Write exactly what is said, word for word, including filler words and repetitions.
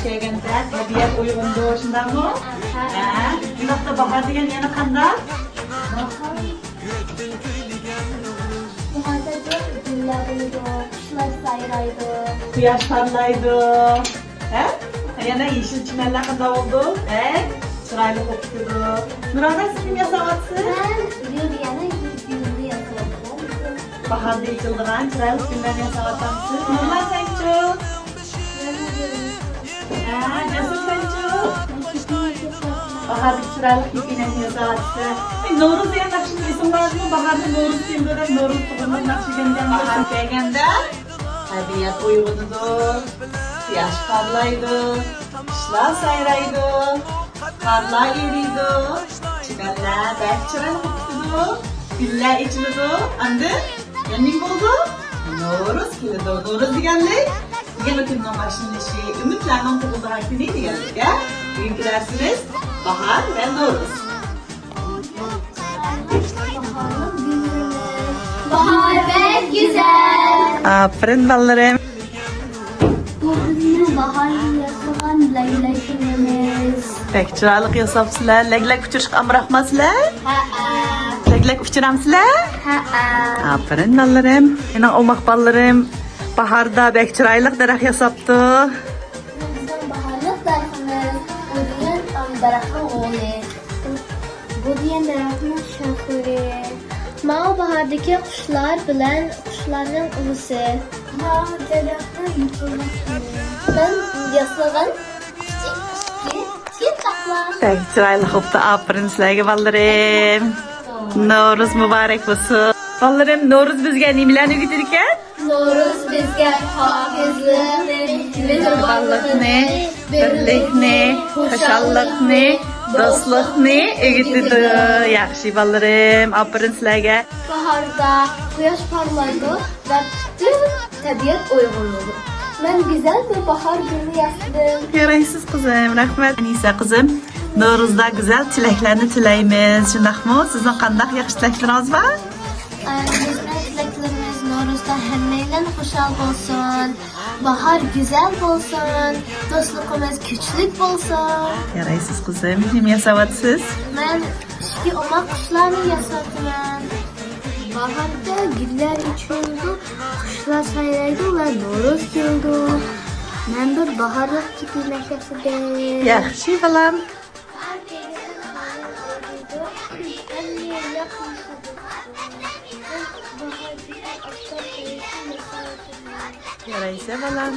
دېگەندە تەبىئەت ئويغىنىدۇ، شۇنداقمۇ؟ ھە. شۇنداقتا باھار دېگەن يەنە قانداق؟ باھاردا گۈللەر بولىدۇ، قۇشلار سايرايدۇ. قۇياش پارلايدۇ. ھە؟ يەنە يېشىل چىمەنلەر قانداق بولىدۇ؟ بەك چىرايلىق بولۇپ كېتىدۇ. نۇرانە، سىز نېمە ياساۋاتىسىز؟ مەن گۈل، يەنە گۈلنى ياساۋاتىمەن. باھاردا ئېچىلىدىغان چىرايلىق گۈللەرنى ياساۋاتامسىز؟ نۇرلا، سەنچۇ؟ ھە، جەسۇر، سەنچۇ؟ باھاردىكى چىرايلىق كېپىنەكنى ياساۋاتىسىز. ئەي، نورۇز دېگەن ناخشىنى ئېسىڭلارمۇ؟ باھاردا نورۇز كېلىدۇ دەپ، نورۇز تۇغۇلغان ناخشا كەلگەن. باھار كەلگەندە تەبىئەت ئويغىنىدۇ، قۇياش پارلايدۇ، قۇشلار سايرايدۇ، قارلار ئېرىيدۇ، چىمەنلەر بەك چىرايلىق بولۇپ كېتىدۇ، گۈللەر ئېچىلىدۇ. ئاندىن يەنە نېمە بولىدۇ؟ نورۇز كېلىدۇ. نورۇز دېگەنلىك يېڭى كۈننىڭ باشلىنىشى، ئۈمىدلەرنىڭ تۇغۇلىدىغان كۈنى دېگەنلىك، ھە؟ بۈگۈنكى دەرسىمىز باھار ۋە نورۇز. باھار بەك گۈزەل. ئاپىرىن، بالىلىرىم. بۇ بىزنىڭ باھاردىن ياسىغان لەگلەكلىرىمىز. بەك چىرايلىق ياساپسىلەر. لەگلەك ئۇچۇرۇشقا ئامراقمۇ سىلەر؟ ھەئە. لەگلەك ئۇچۇرامسىلەر؟ ھەئە. ئاپىرىن، بالىلىرىم. مېنىڭ ئوماق بالىلىرىم باھاردا بەك چىرايلىق دەرەخ ياساپتۇ. بىزنىڭ باھارلىق دەرىخىمىز، بۇ دېگەن دەرەخنىڭ غولى. بۇ دېگەن دەرەخنىڭ شاخلىرى. ماۋۇ باھاردىكى قۇشلار بىلەن قۇشلارنىڭ ئۇۋىسى. ماۋۇ دەرەخنىڭ يوپۇرماقلىرى. مەن ياسىغان كىچىك ئىككى چىرچاقلار. بەك چىرايلىق بوپتۇ، ئاپىرىن سىلەرگە، بالىلىرىم. نورۇز مۇبارەك بولسۇن. بالىلىرىم، نورۇز بىزگە نېمىلەرنى ئۆگىتىدىكەن؟ نورۇز بىزگە پاكىزلىقنى، مېھرىبانلىقنى، بىرلىكنى، خۇشاللىقنى، دوستلۇقنى ئۆگىتىدۇ. ياخشى بالىلىرىم، ئاپىرىن سىلەرگە. باھاردا قۇياش پارلايدۇ ۋە پۈتۈن تەبىئەت ئويغىنىدۇ. مەن گۈزەل بىر باھار گۈلى ياسىدىم. يارايسىز قىزىم، رەھمەت. ئەنىسە قىزىم، نورۇزدا گۈزەل تىلەكلەرنى تىلەيمىز، شۇنداقمۇ؟ سىزنىڭ قانداق ياخشى تىلەكلىرىڭىز بار؟ بىزنىڭ تىلەكلىرىمىز نورۇزدا ھەممەيلەن خۇشال بولسۇن، باھار گۈزەل بولسۇن، دوستلۇقىمىز كۈچلۈك بولسۇن. يارايسىز قىزىم، نېمە ياساۋاتىسىز؟ مەن ئىچكى ئوماق قۇشلارنى ياساۋاتىمەن. باھاردا گۈللەر ئېچىلىدۇ، قۇشلار سايرايدۇ ۋە نورۇز كېلىدۇ. مەن بىر باھارلىق كېپىنەك ياسىدىم. ياخشى بالام. يارايسە بالام.